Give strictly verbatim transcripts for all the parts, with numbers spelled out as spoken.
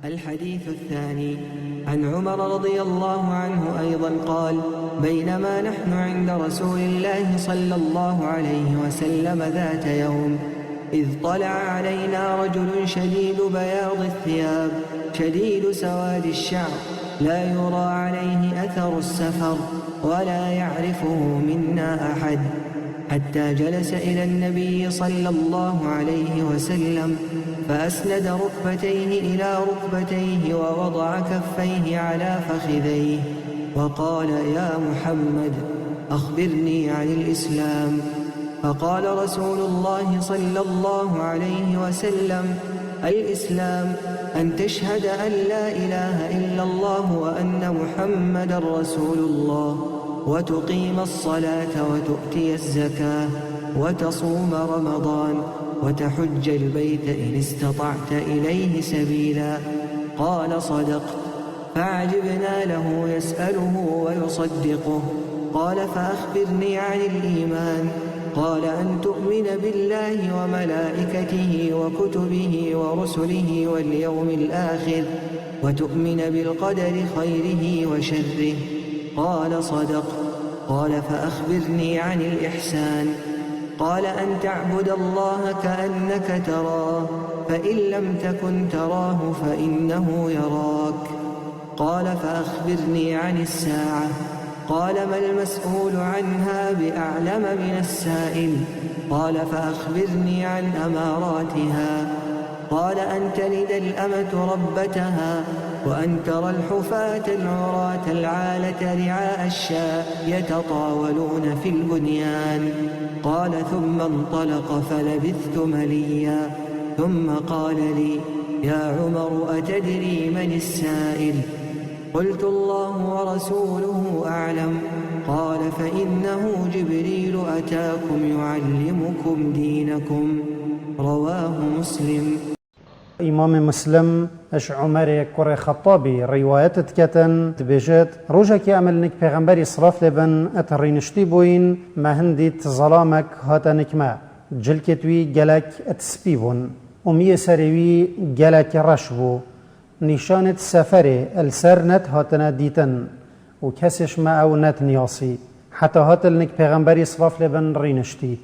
الحديث الثاني، عن عمر رضي الله عنه أيضا قال: بينما نحن عند رسول الله صلى الله عليه وسلم ذات يوم، إذ طلع علينا رجل شديد بياض الثياب شديد سواد الشعر، لا يرى عليه أثر السفر، ولا يعرفه منا أحد، حتى جلس إلى النبي صلى الله عليه وسلم، فأسند ركبتيه إلى ركبتيه ووضع كفيه على فخذيه، وقال: يا محمد، أخبرني عن الإسلام. فقال رسول الله صلى الله عليه وسلم: الإسلام أن تشهد أن لا إله إلا الله وأن محمدا رسول الله، وتقيم الصلاة وتؤتي الزكاة، وتصوم رمضان، وتحج البيت إن استطعت إليه سبيلا. قال: صدقت. فعجبنا له يسأله ويصدقه. قال: فأخبرني عن الإيمان. قال: أن تؤمن بالله وملائكته وكتبه ورسله واليوم الآخر، وتؤمن بالقدر خيره وشره. قال: صدقت. قال: فأخبرني عن الإحسان. قال: أن تعبد الله كأنك تراه، فإن لم تكن تراه فإنه يراك. قال: فأخبرني عن الساعة. قال: ما المسؤول عنها بأعلم من السائل. قال: فأخبرني عن أماراتها. قال: أن تلد الأمة ربتها، وأن ترى الحفاة العراة العالة رعاء الشاء يتطاولون في البنيان. قال: ثم انطلق فلبثت مليا، ثم قال لي: يا عمر، أتدري من السائل؟ قلت: الله ورسوله أعلم. قال: فإنه جبريل أتاكم يعلمكم دينكم. رواه مسلم. Îmamê Muslim ji Umerê kurê Xettabî rîwayet diketin, dibêjit: Rojekê em li nik Pêxemberî, silav lê bin, et rîniştî bûyîn, me hin dît zelamek hate nik me. Cilkêt wî gelek et spî bûn û miyê serê wî gelek reş bû. Nîşanêt seferê li ser net hatine dîtin û kesê ji me ew net niyasî. Heta hat li nik Pêxemberî, silav lê bin, rîniştî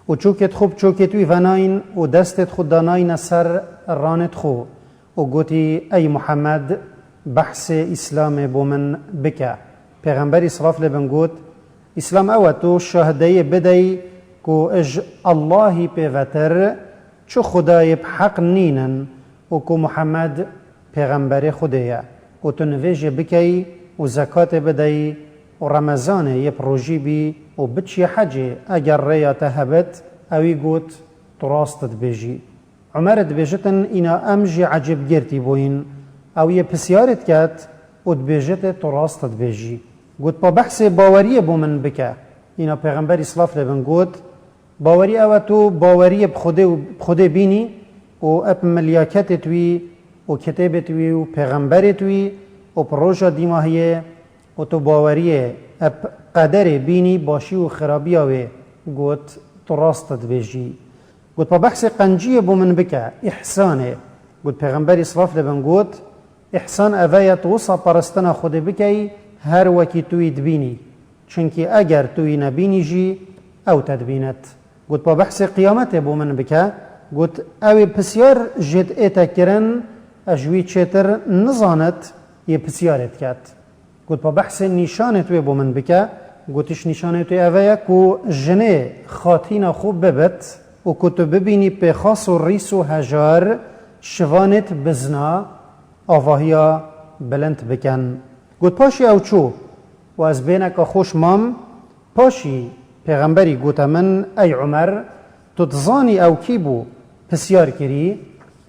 û çokêt xwe bi çokêt wî venayîn û destêt xwe danayîne ser ranêt xwe û gotî: Ey Muhammed, behsê Îslamê bo min bike. Pêxemberî, silav lê bin, got: Îslam ew e tu şahideyê bideyî ku ji Allahî pêvetir çi xwedayê bi heq nînin û ku Muhammed pêxemberê Xwedê ye û tu nivêjê bikeyî û zekatê bideyî û Remezanê yê bi rojî bî û biçiyê hecê eger rêya te hebit. Ewî got: Tu rast dibêjî. Umer dibêjitin, îna em jî ecêbgirtî bûyîn. Ew yê pisyarê diket û dibêjitê: Tu rast dibêjî. Got: Pa behsê baweriyê bo min bike. Îna Pêxemberî, silav lê bin, got: Bawerî ew e tu baweriyê bi Xwedê û bi Xwedê bînî û ep milyaketêt wî û kitêbêt wî û pêxemberêt wî û bi roja dîmahiyê û tu baweriyê ep qederê bînî, başî û xirabiya wê. Got: Tu rast dibêjî. Got: Pa behsê qenciyê bo min bike, îhsanê. Got: Pêxemberî, silav lê bin, got: Îhsan eve ye tu wisa paristina Xwedê bikeyî her wekî tu wî dibînî. Çimkî eger tu wî nebînî jî, ew te dibînet. Got: Pa behsê qiyametê bo min bike. Got: Ew ê pisyar jêt ête kirin, ez ji wî çêtir nizanit, yê pisyarê diket. Got: Pa behsê nîşanêt wê bo min bike. Gotiş: Nîşanêt wê eve ye ku jinê xatîna xwe bibit û ku tu bibînî pêxas û rîs û hejar şivanêt bizna avahiya bilind bikin. Got: Paşî ew çû û ez bêneka xweş mam. Paşî Pêxemberî gote min: Ey Umer, tu dizanî ew kî bû? Pisyar kirî.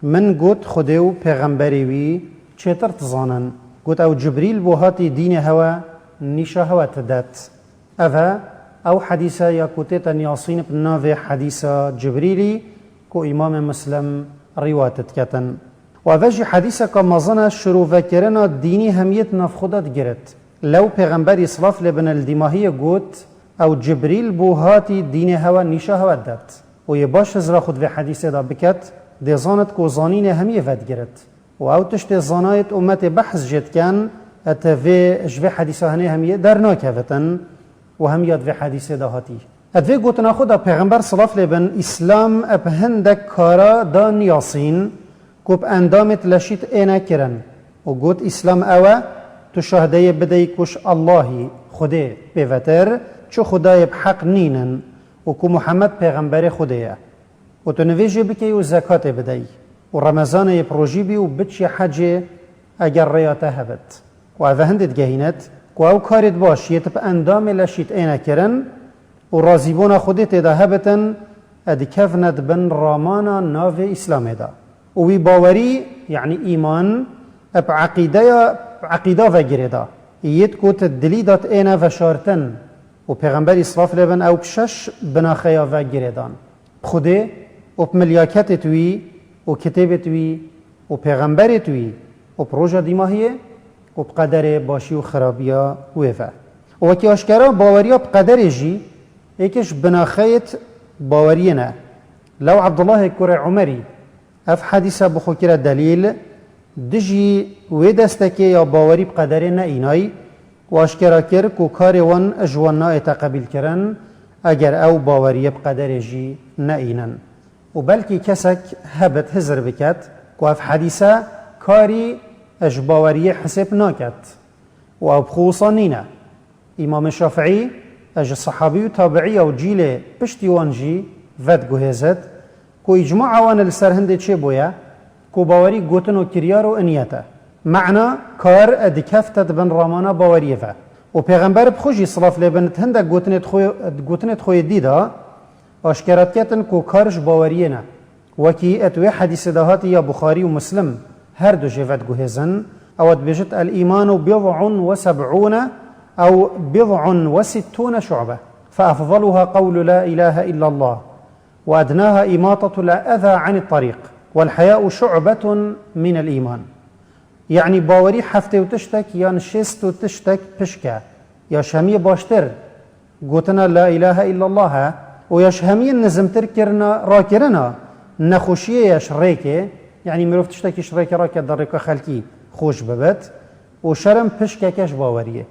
Min got: Xwedê û pêxemberê wî çêtir dizanin. Got: Ew Cibrîl bû, hatî dînê hewe nîşa hewe didet. Ev e ew hedîse ya ku tête niyasîn bi navê hedîsa Cibrîlî ku Îmamê Muslim rîwayet diketin. Û ev e jî hedîseka mezin e, şirovekirina dînî hemiyê di nav xwe de digirit. Lew Pêxemberî, silav lê bin, li dîmahiyê got: Ew Cibrîl bû, hatî dînê hewe nîşa hewe didet. Û yê baş hizra xwe di vê hedîsê de biket, dê zanit ku zanînê hemiyê vedigirit. Û ew tiştê zanayêt ummetê behs jê dikin, et vê, ji vê hedîsa hinê hemiyê dernakevitin û hemiya di vê hedîsê de hatî. Et vê gotina xwe de Pêxember silav lê bin, Îslam eb hindek kara da niyasîn ku bi endamêt leşît êne kirin û got, Îslam ew e, tu şahdeyê bideyî ku ji Allahî, Xwedê, pêvetir çi xwedayê bi heq nînin û ku Muhammed pêxemberê Xwedê ye. Û tu nivêjê bikey û zekatê bidey û Remezanê yê bi rojî bî û biçî hecê eger rêya te hebit. Û ev hindê digehînit ku ew karêt baş yêt bi endamê leşît êne kirin û razîbûna Xwedê tê de hebitin, e dikevne di bin ramana navê Îslamê de. Û wî bawerî, yanî îman, e bi eqîdeya, bi eqîda ve girê de. Yêt ku ti dilî de êne veşartin û Pêxemberî silav lê bin ew bi şeş binaxeya ve girê dan. Xwedê û bi milyaketêt wî û kitêbêt wî û pêxemberêt wî û bi roja dîmahiyê û bi qederê başî û xirabiya wê ve. Û wekî aşkera baweriya bi qederê jî êkê ji binaxeyêt baweriyê ne. Lew Ebdullahê kurê Umerî ev hedîse bi xwe kire delîl, dijî wê destekê ya bawerî bi qederê neînay û aşkera kir ku karê wan ji wan naête qebîlkirin, eger ew baweriyê bi qederê jî neînin. Û belkî kesek hebit hizir biket ku ev hedîse karî ji baweriyê hisêb naket û ew bi xwe wisa nîne. Îmamê Şafiî, e, ji sehabî û tabiîya û cîlê piştî wan jî vediguhêzit ku îcmaa wan li ser hindê çêbûye ku bawerî gotin û kiryar û niyet e. Mena kar, e, dikefte di bin ramana baweriyê ve. Û Pêxember bi xwe jî silav lê bin di hindek gotinêt xwe, gotinêt xwe yê dî de aşkera diketin ku kar ji baweriyê ne. Wekî et wê hedîsê de hatî ya Buxarî û Muslim her du jê vediguhêzin, ew dibêjit, El-îmanu bid'un ve seb'ûne ew bid'un ve sittûne şu'be. Fe efdaluha qewlu la ilahe illallah. Ve ednaha îmatetul eza anit tarîq. Vel heya'u şu'betun minel îman. Yanî bawerî heftê û tiştek yan şêst û tiştek pişk e. Ya ji hemiyê baştir gotina la ilahe illallah e û ya ji hemiyê nizimtir kirina, rakirina nexweşiyê ya ji rêkê, yanî mirov tiştekî ji rêkê rake di rêka xelkî xweş bibit û şerm pişkeke ji baweriyê.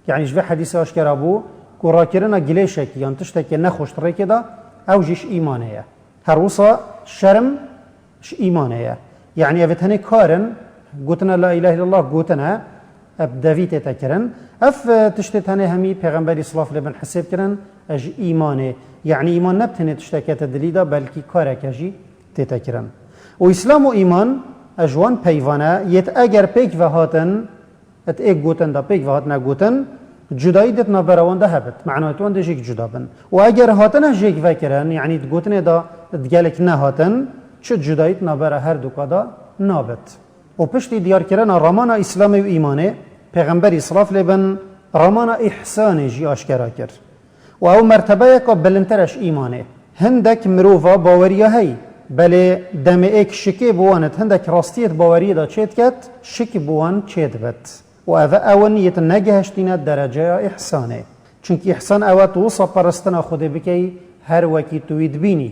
Yanî ji vê hedîsê aşkera bû ku rakirina gilêşekî yan tiştekê nexweş di rêkê de ew jî ji îmanê ye. Her wisa şerm ji îmanê ye. Yanî ev tenê kar in, gotina la ilahe illallah gotin e, ev devî tête kirin. Ev, e, tiştê tenê hemî Pêxemberî silav lê bin hisêb kirin, e, ji îmanê. Yanî îman ne bi tenê tişteke te dilî de, belkî kareke jî tête kirin. Û Îslam û îman, e, ji wan peyvan e, yêt eger pêk ve hatin, Et êk gotin de pêk ve hatine gotin, cudayî dit navbera wan de hebit. Manayê wan de jêk cuda bin. Û eger hatine jêk vekirin, yanî di gotinê de di gelek nehatin, çi cudayî di navbera her duka de nabit. Û piştî diyarkirina ramana Îslamê û îmanê, Pêxemberî silav lê bin ramana îhsanê jî aşkera kir. Û ew mertebeyeka bilindtir e ji îmanê. Hindek mirova baweriya hey, belê demê êk şikê bi wan it hindek rastiyê di baweriyê de çêdiket, şik bi wan çêdibit. Û ev ewin yêt negehiştîne dereceya îhsanê. Çunkî îhsan ew e tu wisa peristina Xwedê bikey, her wekî tu wî dibînî.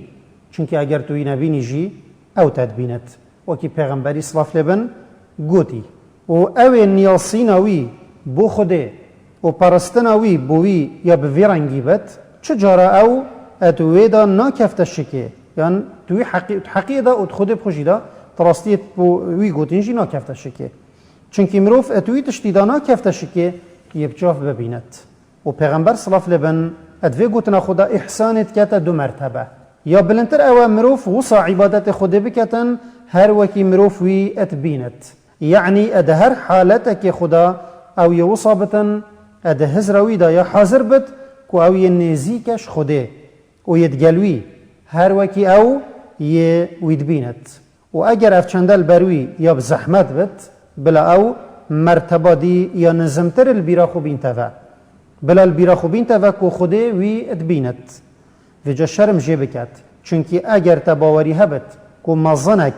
Çunkî eger tu wî nebînî jî, ew te dibînit. Wekî Pêxemberî silav lê bin gotî. Û ew ê niyasîna wî bo Xwedê û peristina wî bo wî ya bi vî rengî bit, çi cara ew et wê de nakefte şikê, yan tu wî heqî-, tu heqiyê de û tu Xwedê bi xwe jî de, tu rastiyê bo wî gotin jî nakefte şikê. Çunkî mirov et wî tiştî de nakefte şikê, yê bi çav bibînit. Û Pêxember silav lê bin, et vê gotina xwe de îhsanê dikete du mertebe. Ya bilindtir ew e mirov wisa îbadetê Xwedê biketin, her wekî mirov wî et bînit. Yanî e di her haletekê xwe de ew yê wisa bitin, e di hizra wî de ya hazir bit ku ew yê nêzîk e ji Xwedê û yê digel wî, her wekî ew yê wî dibînit. Û eger ev çende li ber wî ya bi zehmet bit, bila ew merteba dî ya nizimtir li bîra xwe bînte ve. Bila li bîra xwe bînte ve ku Xwedê wî dibînit. Vêca şerm jê biket. Çunkî eger te bawerî hebit ku mezinek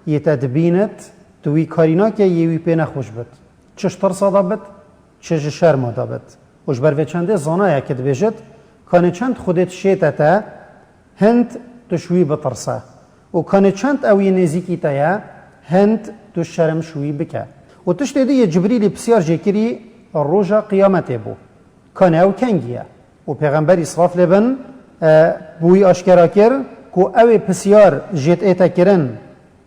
yê te dibînit, tu wî karî nake yê wî pê nexweş bit. Çi ji tirsa de bit, çi ji şerma de bit. Û ji ber vê çendê zanayeke dibêjit, kanê çend Xwedê dişête te, hind tu ji wî bitirse. Û kanê çend ew yê nêzîkî te ye, Hind tu şerm ji wî bike. Û tiştê dî yê Cibrîlî pisyar jê kirî roja qiyametê bû. Kanê ew kengî ye? Û Pêxemberî, silav lê bin, e, bi wî aşkera kir ku ew ê pisyar jê dê ête kirin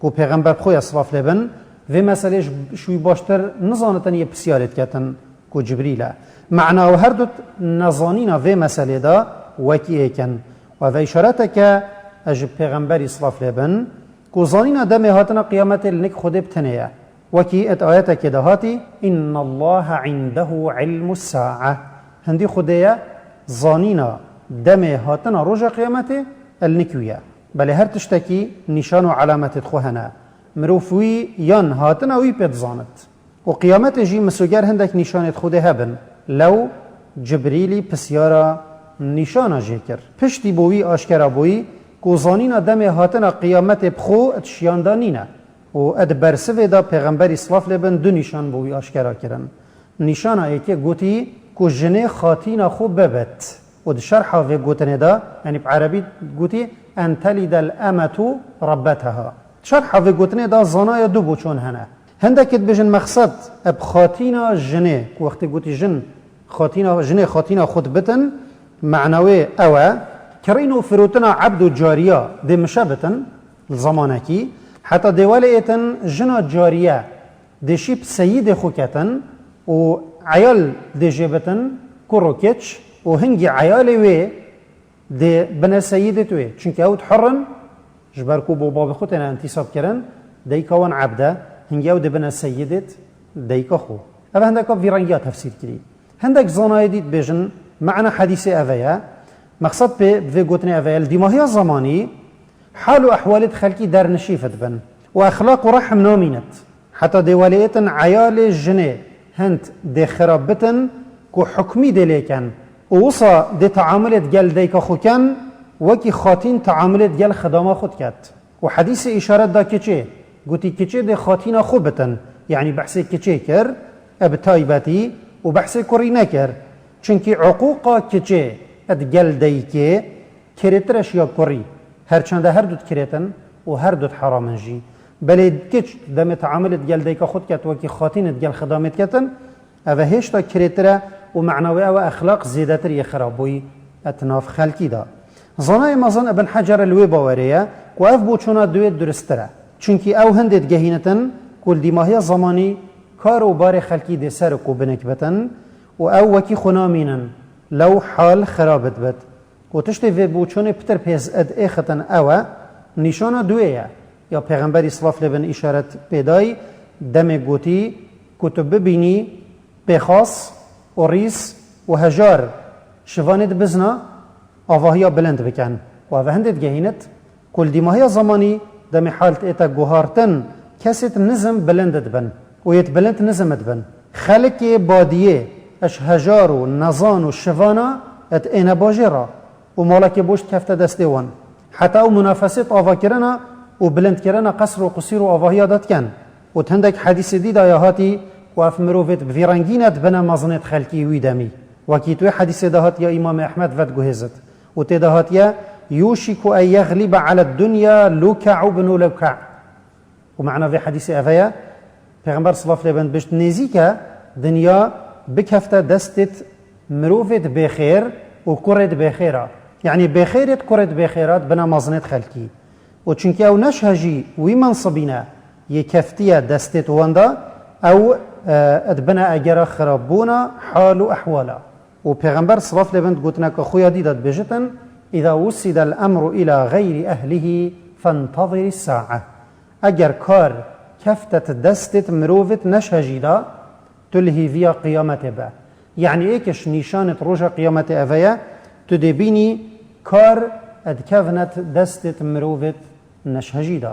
ku Pêxember bi xwe ye, silav lê bin, vê meselê ji, ji wî baştir nizanitin, yê pisyarê diketin ku Cibrîl e. Mana ew her du nezanîna vê meselê de wekî êk in. Û ev îşareteke ji Pêxemberî, silav lê bin, ku zanîna demê hatina qiyametê li nik Xwedê bi tenê ye. Wekî di ayetekê de hatî, "Innallaha indehu ilmus sa'a." Hindî Xwedê ye zanîna demê hatina roja qiyametê li nik wî ye. Belê her tiştekî nîşan û alametê xwe hene. Mirov wî yan hatina wî pê dizanit. Û qiyametê jî misoger hindek nîşanê Xwedê hebin. Lew Cibrîlî pisyara nîşana jê kir. Piştî bo wî aşkera bûyî ku zanîna demê hatina qiyametê bi xwe di şiyan de nîne. Û di bersivê de Pêxemberî, silav lê bin, du nîşan bo wî aşkera kirin. Nîşana êkê gotî ku jinê xatîna xwe bibit. Û di şerha vê gotinê de, yanî bi erebî gotî, "En telidel emetu rabbeteha." Di şerha vê gotinê de zanaya du boçon hene. Hindekê dibêjin mexsed bi xatîna jinê, ku wextê gotî jin xatîna, jinê xatîna xwe dibitin, mana wê ew e, kirîn û firotina ebd û cariya dê mişe bitin, li zemanekî, heta dê welê êtin jina cariye dê şî bi seyîdê xwe ketin û eyal dê jê bitin, kur û kiç, û hingî eyalê wê dê bine seyîdê wê. Çunkî ew di hur in, ji ber ku bo babê xwe têne întîsab kirin, dayika wan ebd e, hingî ew dê bine seyîdê dayika xwe. Ev hindeka vî rengiya tefsîr kirî. Hindek zanayê dî dibêjin, mana hedîsê ev e ye. Mexsed pê vê gotinê ev e ye, li dîmahiya zemanî hal û ehwalê di xelkî dernişîf dibin û exlaq û rehm namînit. Heta dê welê êtin eyalê jinê hind dê xirab bitin ku hukmî dê lê ken û wisa dê teamulê digel dayika xwe ken, wekî xatîn teamulê digel xidama xwe diket. Û hedîsê îşaret da kiçê, gotî kiçê dê xatîna xwe bitin, yanî behsê kiçê kir, e bi taybetî, û behsê kurî nekir. Çunkî uqûqa kiçê digel dayikê kirêtir e ji ya kurî. Her çende her du dikirêtin û her du diheram in jî. Belê kiç demê teamulê digel dayika xwe diket, wekî xatînê digel xidamê diketin, ev e hêşta kirêtir e û mana wê ew e exlaq zêdetir yê xirabûyî di nav xelkî de. Zanayê mezin Ibn Hecer li wê bawerê ye ku ev boçûna duê duristir e. Çunkî ew hindê digehînitin ku li dîmahiya zemanî kar û barê xelkî dê ser û ku binik bitin û ew wekî xwe namînin, lew hal xirab dibit. Û tiştê vê boçûnê pitir pêz ed êxitin ew e, nîşana duê ye. Ya Pêxemberî, silav lê bin, îşaret pê dayî, demê gotî ku tu bibînî pêxas û rîs û hejar şivanê dibizna, avahiya bilind bikin. Û ev hindê digehînit ku li dîmahiya zemanî demê hal ête guhartin, kesêt nizm bilind dibin û yêt bilind nizm dibin. Xelkê badiyê, eş hejar û nezan û şivana et êne bajêra û malekê boş dikefte destê wan. Heta ew munafesêt avakirina û bilindkirina qesr û qusîr û avahiya de diken. Û di hindek hedîsê dî de ya hatî ku ev mirovêt bi vî rengî ne dibine mezinêt xelkî wî demî. Wekî tu wê hedîsê de hatiye Îmamê Ehmed vediguhêzit. Û tê de hatiye, "Yûşîku en yexlîbe ele dunya luke'u binu luke'." Û mana vê hedîsê ev e ye, Pêxember, silav lê bin, bişt, nêzîk e dinya bikefte destêt mirovêt bêxêr û kurêt bêxêra. Yanî bêxêrêt kurêt bêxêra dibine mezinêt xelkî. Û çunkî ew neşhejî wî mensibî ne, yê keftiye destêt wenda, ew, e, dibine egera xirabûna hal û ehwala. Û Pêxember, silav lê bin, di gotineke xwe ya dî de dibêjitin, "Îza wussidel emru îla xeyrî ehlihî fentezirî sa'a." Eger kar keftet destêt mirovêt neşhejî de, tu li hîviya qiyametê be. Yanî êkiş nîşanêt roja qiyametê ev e ye, tu dê bînî kar dikevnet destêt mirovêt neşhejî de.